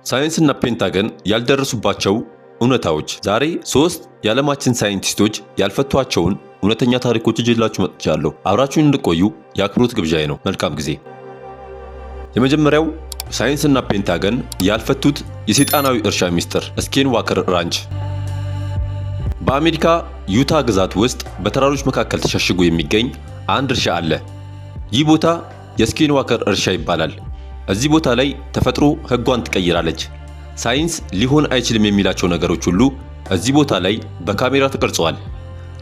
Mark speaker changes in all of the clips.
Speaker 1: ሳይንስና ፔንታገን ያልደረሱባቸው እውነታዎች። ዛሬ ሶስት የዓለማችን ሳይንቲስቶች ያልፈቷቸውን እውነተኛ ታሪኮች ይዤላችሁ መጥቻለሁ። አብራችሁን እንድትቆዩ የአክብሮት ግብዣዬ ነው። መልካም ጊዜ። የመጀመሪያው ሳይንስና ፔንታገን ያልፈቱት የሰይጣናዊ እርሻ ሚስጥር፣ Skinwalker Ranch። በአሜሪካ ዩታ ግዛት ውስጥ በተራሮች መካከል ተሸሽጎ የሚገኝ አንድ እርሻ አለ። ይህ ቦታ የ Skinwalker እርሻ ይባላል። እዚህ ቦታ ላይ ተፈጥሮ ሕጓን ትቀይራለች። ሳይንስ ሊሆን አይችልም የሚላቸው ነገሮች ሁሉ እዚህ ቦታ ላይ በካሜራ ተቀርጸዋል።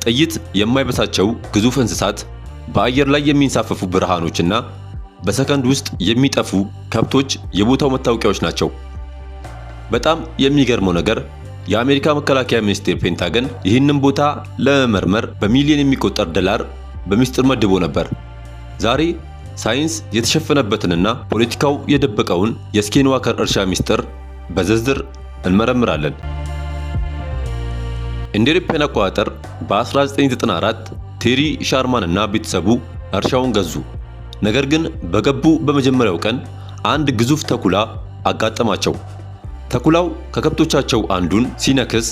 Speaker 1: ጥይት የማይበሳቸው ግዙፍ እንስሳት፣ በአየር ላይ የሚንሳፈፉ ብርሃኖችና በሰከንድ ውስጥ የሚጠፉ ከብቶች የቦታው መታወቂያዎች ናቸው። በጣም የሚገርመው ነገር የአሜሪካ መከላከያ ሚኒስቴር ፔንታገን ይህንን ቦታ ለመመርመር በሚሊዮን የሚቆጠር ዶላር በሚስጥር መድቦ ነበር። ዛሬ ሳይንስ የተሸፈነበትንና ፖለቲካው የደበቀውን የ Skinwalker እርሻ ሚስጥር በዝርዝር እንመረምራለን። እንደ አውሮፓውያን አቆጣጠር በ1994 ቴሪ ሻርማን እና ቤተሰቡ እርሻውን ገዙ። ነገር ግን በገቡ በመጀመሪያው ቀን አንድ ግዙፍ ተኩላ አጋጠማቸው። ተኩላው ከከብቶቻቸው አንዱን ሲነክስ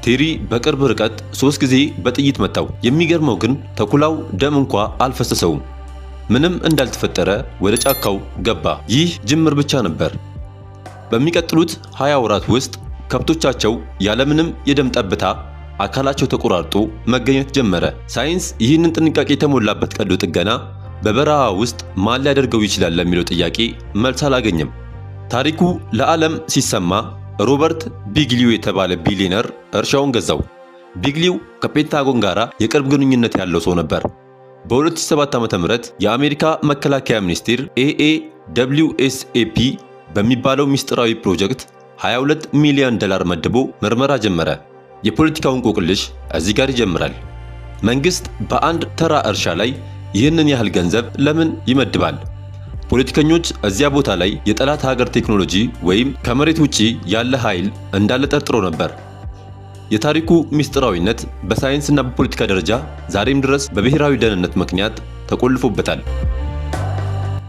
Speaker 1: ቴሪ በቅርብ ርቀት 3 ጊዜ በጥይት መታው። የሚገርመው ግን ተኩላው ደም እንኳ አልፈሰሰውም። ምንም እንዳልተፈጠረ ወደ ጫካው ገባ። ይህ ጅምር ብቻ ነበር። በሚቀጥሉት 20 ወራት ውስጥ ከብቶቻቸው ያለምንም የደም ጠብታ አካላቸው ተቆራርጦ መገኘት ጀመረ። ሳይንስ ይህንን ጥንቃቄ የተሞላበት ቀዶ ጥገና በበረሃ ውስጥ ማን ሊያደርገው ይችላል ለሚለው ጥያቄ መልስ አላገኘም። ታሪኩ ለዓለም ሲሰማ ሮበርት ቢግሊው የተባለ ቢሊየነር እርሻውን ገዛው። ቢግሊው ከፔንታጎን ጋር የቅርብ ግንኙነት ያለው ሰው ነበር። በ2007 ዓ.ም የአሜሪካ መከላከያ ሚኒስቴር AAWSAP በሚባለው ምስጢራዊ ፕሮጀክት 22 ሚሊዮን ዶላር መድቦ ምርመራ ጀመረ። የፖለቲካው እንቆቅልሽ እዚህ ጋር ይጀምራል። መንግስት በአንድ ተራ እርሻ ላይ ይህንን ያህል ገንዘብ ለምን ይመድባል? ፖለቲከኞች እዚያ ቦታ ላይ የጠላት ሀገር ቴክኖሎጂ ወይም ከመሬት ውጪ ያለ ኃይል እንዳለ ጠርጥሮ ነበር። የታሪኩ ምስጢራዊነት በሳይንስና በፖለቲካ ደረጃ ዛሬም ድረስ በብሔራዊ ደህንነት ምክንያት ተቆልፎበታል።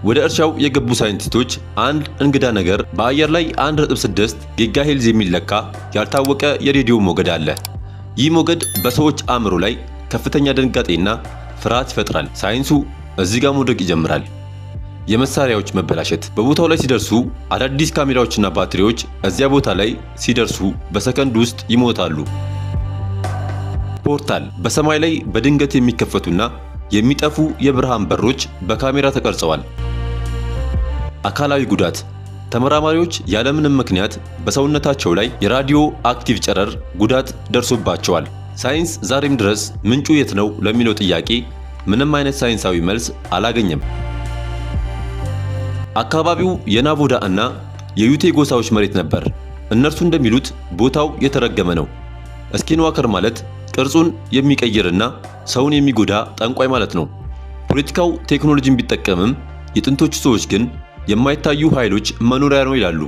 Speaker 1: ወደ እርሻው የገቡ ሳይንቲስቶች አንድ እንግዳ ነገር፣ በአየር ላይ 1.6 ጊጋሄርዝ የሚለካ ያልታወቀ የሬዲዮ ሞገድ አለ። ይህ ሞገድ በሰዎች አእምሮ ላይ ከፍተኛ ድንጋጤና ፍርሃት ይፈጥራል። ሳይንሱ እዚህ ጋር መውደቅ ይጀምራል። የመሳሪያዎች መበላሸት። በቦታው ላይ ሲደርሱ አዳዲስ ካሜራዎችና ባትሪዎች እዚያ ቦታ ላይ ሲደርሱ በሰከንድ ውስጥ ይሞታሉ። Portal፣ በሰማይ ላይ በድንገት የሚከፈቱና የሚጠፉ የብርሃን በሮች በካሜራ ተቀርጸዋል። አካላዊ ጉዳት። ተመራማሪዎች ያለምንም ምክንያት በሰውነታቸው ላይ የ radioactive ጨረር ጉዳት ደርሶባቸዋል። ሳይንስ ዛሬም ድረስ ምንጩ የት ነው ለሚለው ጥያቄ ምንም አይነት ሳይንሳዊ መልስ አላገኘም። አካባቢው የናቮዳ እና የዩቴ ጎሳዎች መሬት ነበር። እነርሱ እንደሚሉት ቦታው የተረገመ ነው። Skinwalker ማለት ቅርጹን የሚቀይርና ሰውን የሚጎዳ ጠንቋይ ማለት ነው። ፖለቲካው ቴክኖሎጂን ቢጠቀምም የጥንቶቹ ሰዎች ግን የማይታዩ ኃይሎች መኖሪያ ነው ይላሉ።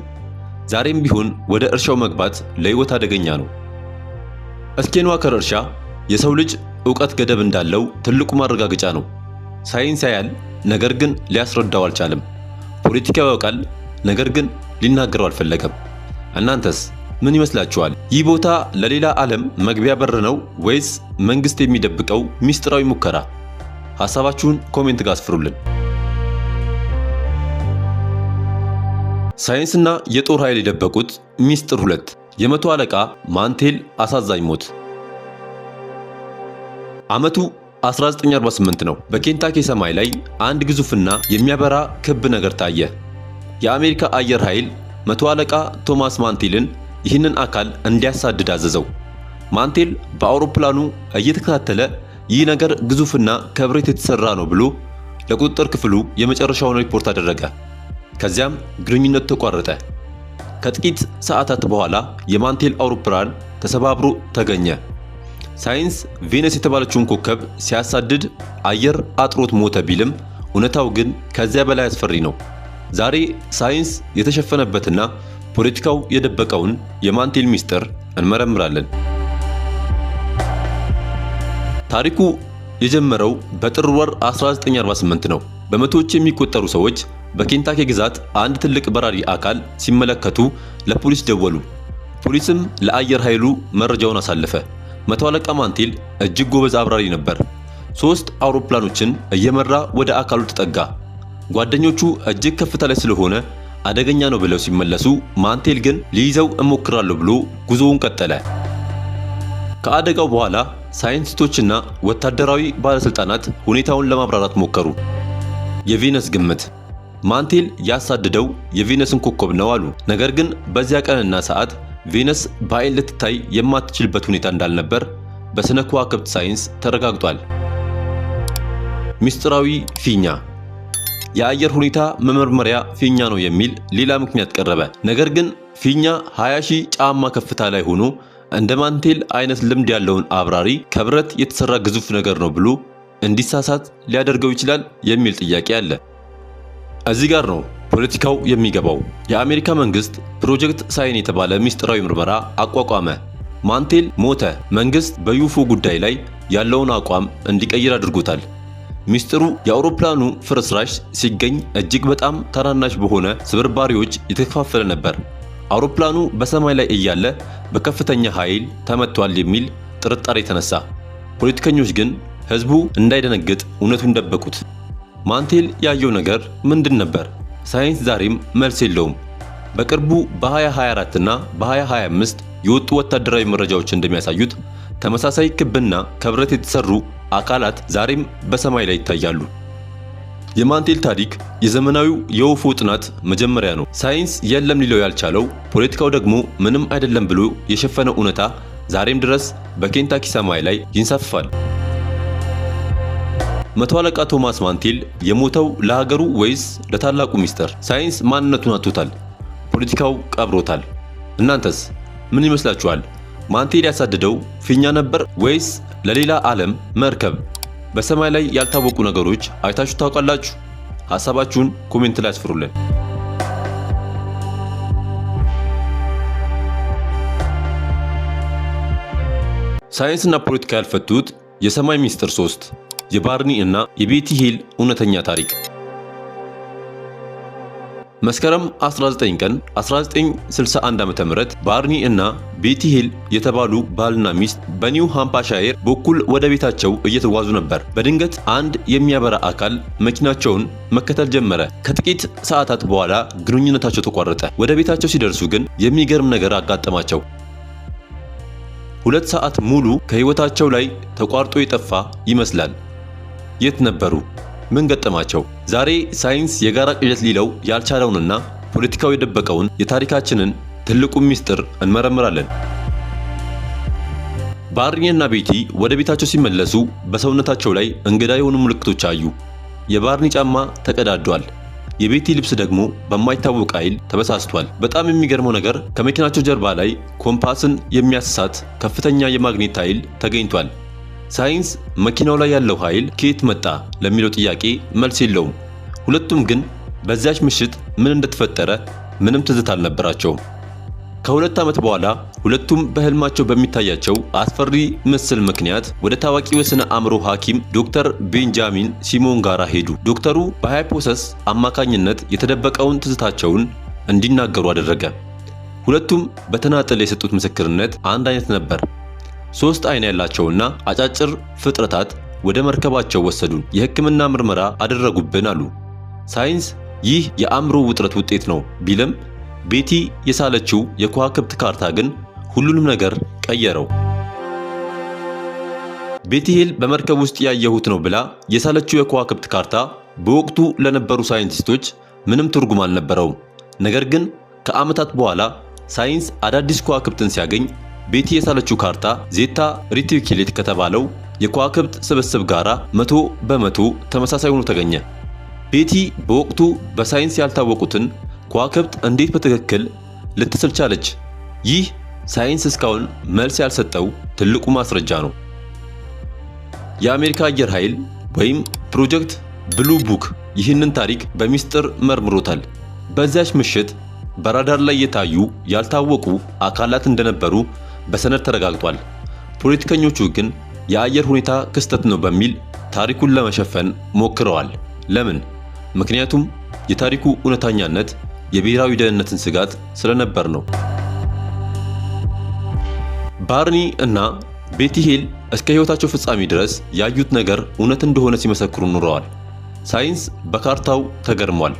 Speaker 1: ዛሬም ቢሆን ወደ እርሻው መግባት ለሕይወት አደገኛ ነው። Skinwalker እርሻ የሰው ልጅ ዕውቀት ገደብ እንዳለው ትልቁ ማረጋገጫ ነው። ሳይንስ ያያል፣ ነገር ግን ሊያስረዳው አልቻለም። ፖለቲካው ያውቃል፣ ነገር ግን ሊናገረው አልፈለገም። እናንተስ ምን ይመስላችኋል? ይህ ቦታ ለሌላ ዓለም መግቢያ በር ነው ወይስ መንግስት የሚደብቀው ሚስጥራዊ ሙከራ? ሐሳባችሁን comment ጋር አስፍሩልን። ሳይንስና የጦር ኃይል የደበቁት ሚስጥር ሁለት፣ የመቶ አለቃ ማንቴል አሳዛኝ ሞት። ዓመቱ 1948 ነው። በኬንታኪ ሰማይ ላይ አንድ ግዙፍና የሚያበራ ክብ ነገር ታየ። የአሜሪካ አየር ኃይል መቶ አለቃ ቶማስ ማንቴልን ይህንን አካል እንዲያሳድድ አዘዘው። ማንቴል በአውሮፕላኑ እየተከታተለ ይህ ነገር ግዙፍና ከብረት የተሰራ ነው ብሎ ለቁጥጥር ክፍሉ የመጨረሻውን ሪፖርት አደረገ። ከዚያም ግንኙነቱ ተቋረጠ። ከጥቂት ሰዓታት በኋላ የማንቴል አውሮፕላን ተሰባብሮ ተገኘ። ሳይንስ ቬነስ የተባለችውን ኮከብ ሲያሳድድ አየር አጥሮት ሞተ ቢልም እውነታው ግን ከዚያ በላይ አስፈሪ ነው። ዛሬ ሳይንስ የተሸፈነበትና ፖለቲካው የደበቀውን የማንቴል ሚስጥር እንመረምራለን። ታሪኩ የጀመረው በጥር ወር 1948 ነው። በመቶዎች የሚቆጠሩ ሰዎች በኬንታኪ ግዛት አንድ ትልቅ በራሪ አካል ሲመለከቱ ለፖሊስ ደወሉ። ፖሊስም ለአየር ኃይሉ መረጃውን አሳለፈ። መቶ አለቃ ማንቴል እጅግ ጎበዝ አብራሪ ነበር። 3 አውሮፕላኖችን እየመራ ወደ አካሉ ተጠጋ። ጓደኞቹ እጅግ ከፍታ ላይ ስለሆነ አደገኛ ነው ብለው ሲመለሱ፣ ማንቴል ግን ሊይዘው እሞክራለሁ ብሎ ጉዞውን ቀጠለ። ከአደጋው በኋላ ሳይንቲስቶችና ወታደራዊ ባለስልጣናት ሁኔታውን ለማብራራት ሞከሩ። የቬነስ ግምት፣ ማንቴል ያሳደደው የቬነስን ኮከብ ነው አሉ። ነገር ግን በዚያ ቀንና ሰዓት ቬነስ በአይን ልትታይ የማትችልበት ሁኔታ እንዳልነበር በስነ ከዋክብት ሳይንስ ተረጋግጧል። ምስጢራዊ ፊኛ፣ የአየር ሁኔታ መመርመሪያ ፊኛ ነው የሚል ሌላ ምክንያት ቀረበ። ነገር ግን ፊኛ 20 ሺህ ጫማ ከፍታ ላይ ሆኖ እንደ ማንቴል አይነት ልምድ ያለውን አብራሪ ከብረት የተሰራ ግዙፍ ነገር ነው ብሎ እንዲሳሳት ሊያደርገው ይችላል የሚል ጥያቄ አለ። እዚህ ጋር ነው ፖለቲካው የሚገባው። የአሜሪካ መንግስት Project Sign የተባለ ምስጢራዊ ምርመራ አቋቋመ። ማንቴል ሞተ፣ መንግስት በ UFO ጉዳይ ላይ ያለውን አቋም እንዲቀይር አድርጎታል። ሚስጥሩ የአውሮፕላኑ ፍርስራሽ ሲገኝ እጅግ በጣም ታናናሽ በሆነ ስብርባሪዎች የተከፋፈለ ነበር። አውሮፕላኑ በሰማይ ላይ እያለ በከፍተኛ ኃይል ተመቷል የሚል ጥርጣሬ ተነሳ። ፖለቲከኞች ግን ህዝቡ እንዳይደነግጥ እውነቱን ደበቁት። ማንቴል ያየው ነገር ምንድን ነበር? ሳይንስ ዛሬም መልስ የለውም። በቅርቡ በ2024 እና በ2025 የወጡ ወታደራዊ መረጃዎች እንደሚያሳዩት ተመሳሳይ ክብና ከብረት የተሰሩ አካላት ዛሬም በሰማይ ላይ ይታያሉ። የማንቴል ታሪክ የዘመናዊው የ UFO ጥናት መጀመሪያ ነው። ሳይንስ የለም ሊለው ያልቻለው፣ ፖለቲካው ደግሞ ምንም አይደለም ብሎ የሸፈነው እውነታ ዛሬም ድረስ በኬንታኪ ሰማይ ላይ ይንሳፈፋል። መቶ አለቃ ቶማስ ማንቴል የሞተው ለሀገሩ ወይስ ለታላቁ ሚስጥር? ሳይንስ ማንነቱን አጥቶታል፣ ፖለቲካው ቀብሮታል። እናንተስ ምን ይመስላችኋል? ማንቴል ያሳደደው ፊኛ ነበር ወይስ ለሌላ ዓለም መርከብ? በሰማይ ላይ ያልታወቁ ነገሮች አይታችሁ ታውቃላችሁ? ሐሳባችሁን comment ላይ አስፍሩልን። ሳይንስና ፖለቲካ ያልፈቱት የሰማይ ሚስጥር 3፣ የባርኒ እና የቤቲ ሂል እውነተኛ ታሪክ። መስከረም 19 ቀን 1961 ዓ.ም ባርኒ እና ቤቲ ሂል የተባሉ ባልና ሚስት በኒው ሃምፕሻየር በኩል ወደ ቤታቸው እየተጓዙ ነበር። በድንገት አንድ የሚያበራ አካል መኪናቸውን መከተል ጀመረ። ከጥቂት ሰዓታት በኋላ ግንኙነታቸው ተቋረጠ። ወደ ቤታቸው ሲደርሱ ግን የሚገርም ነገር አጋጠማቸው። 2 ሰዓት ሙሉ ከህይወታቸው ላይ ተቋርጦ የጠፋ ይመስላል። የት ነበሩ? ምን ገጠማቸው? ዛሬ ሳይንስ የጋራ ቅዠት ሊለው ያልቻለውንና ፖለቲካው የደበቀውን የታሪካችንን ትልቁን ሚስጥር እንመረምራለን። ባርኒና ቤቲ ወደ ቤታቸው ሲመለሱ በሰውነታቸው ላይ እንግዳ የሆኑ ምልክቶች አዩ። የባርኒ ጫማ ተቀዳዷል። የቤቲ ልብስ ደግሞ በማይታወቅ ኃይል ተበሳስቷል። በጣም የሚገርመው ነገር ከመኪናቸው ጀርባ ላይ ኮምፓስን የሚያስሳት ከፍተኛ የማግኔት ኃይል ተገኝቷል። ሳይንስ መኪናው ላይ ያለው ኃይል ከየት መጣ ለሚለው ጥያቄ መልስ የለውም። ሁለቱም ግን በዚያች ምሽት ምን እንደተፈጠረ ምንም ትዝታ አልነበራቸውም። ከ2 ዓመት በኋላ ሁለቱም በህልማቸው በሚታያቸው አስፈሪ ምስል ምክንያት ወደ ታዋቂው የስነ አእምሮ ሐኪም ዶክተር ቤንጃሚን ሲሞን ጋራ ሄዱ። ዶክተሩ በ hypnosis አማካኝነት የተደበቀውን ትዝታቸውን እንዲናገሩ አደረገ። ሁለቱም በተናጠል የሰጡት ምስክርነት አንድ አይነት ነበር። ሶስት አይን ያላቸውና አጫጭር ፍጥረታት ወደ መርከባቸው ወሰዱን፣ የሕክምና ምርመራ አደረጉብን አሉ። ሳይንስ ይህ የአእምሮ ውጥረት ውጤት ነው ቢልም ቤቲ የሳለችው የከዋክብት ካርታ ግን ሁሉንም ነገር ቀየረው። ቤቲ ሂል በመርከብ ውስጥ ያየሁት ነው ብላ የሳለችው የከዋክብት ካርታ በወቅቱ ለነበሩ ሳይንቲስቶች ምንም ትርጉም አልነበረውም። ነገር ግን ከዓመታት በኋላ ሳይንስ አዳዲስ ከዋክብትን ሲያገኝ ቤቲ የሳለችው ካርታ ዜታ ሬቲኩሊ ከተባለው የከዋክብት ስብስብ ጋራ 100% ተመሳሳይ ሆኖ ተገኘ። ቤቲ በወቅቱ በሳይንስ ያልታወቁትን ከዋክብት እንዴት በትክክል ልትስል ቻለች? ይህ ሳይንስ እስካሁን መልስ ያልሰጠው ትልቁ ማስረጃ ነው። የአሜሪካ አየር ኃይል ወይም Project Blue Book ይህንን ታሪክ በሚስጥር መርምሮታል። በዚያች ምሽት በራዳር ላይ የታዩ ያልታወቁ አካላት እንደነበሩ በሰነድ ተረጋግጧል። ፖለቲከኞቹ ግን የአየር ሁኔታ ክስተት ነው በሚል ታሪኩን ለመሸፈን ሞክረዋል። ለምን? ምክንያቱም የታሪኩ እውነተኛነት የብሔራዊ ደህንነትን ስጋት ስለነበር ነው። ባርኒ እና ቤቲ ሄል እስከ ሕይወታቸው ፍጻሜ ድረስ ያዩት ነገር እውነት እንደሆነ ሲመሰክሩ ኑረዋል። ሳይንስ በካርታው ተገርሟል።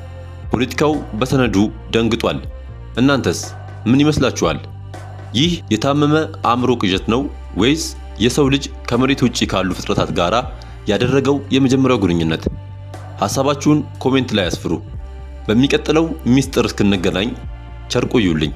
Speaker 1: ፖለቲካው በሰነዱ ደንግጧል። እናንተስ ምን ይመስላችኋል? ይህ የታመመ አእምሮ ቅዠት ነው ወይስ የሰው ልጅ ከመሬት ውጪ ካሉ ፍጥረታት ጋር ያደረገው የመጀመሪያው ግንኙነት? ሐሳባችሁን comment ላይ አስፍሩ። በሚቀጥለው ሚስጥር እስክንገናኝ ቸር ቆዩልኝ።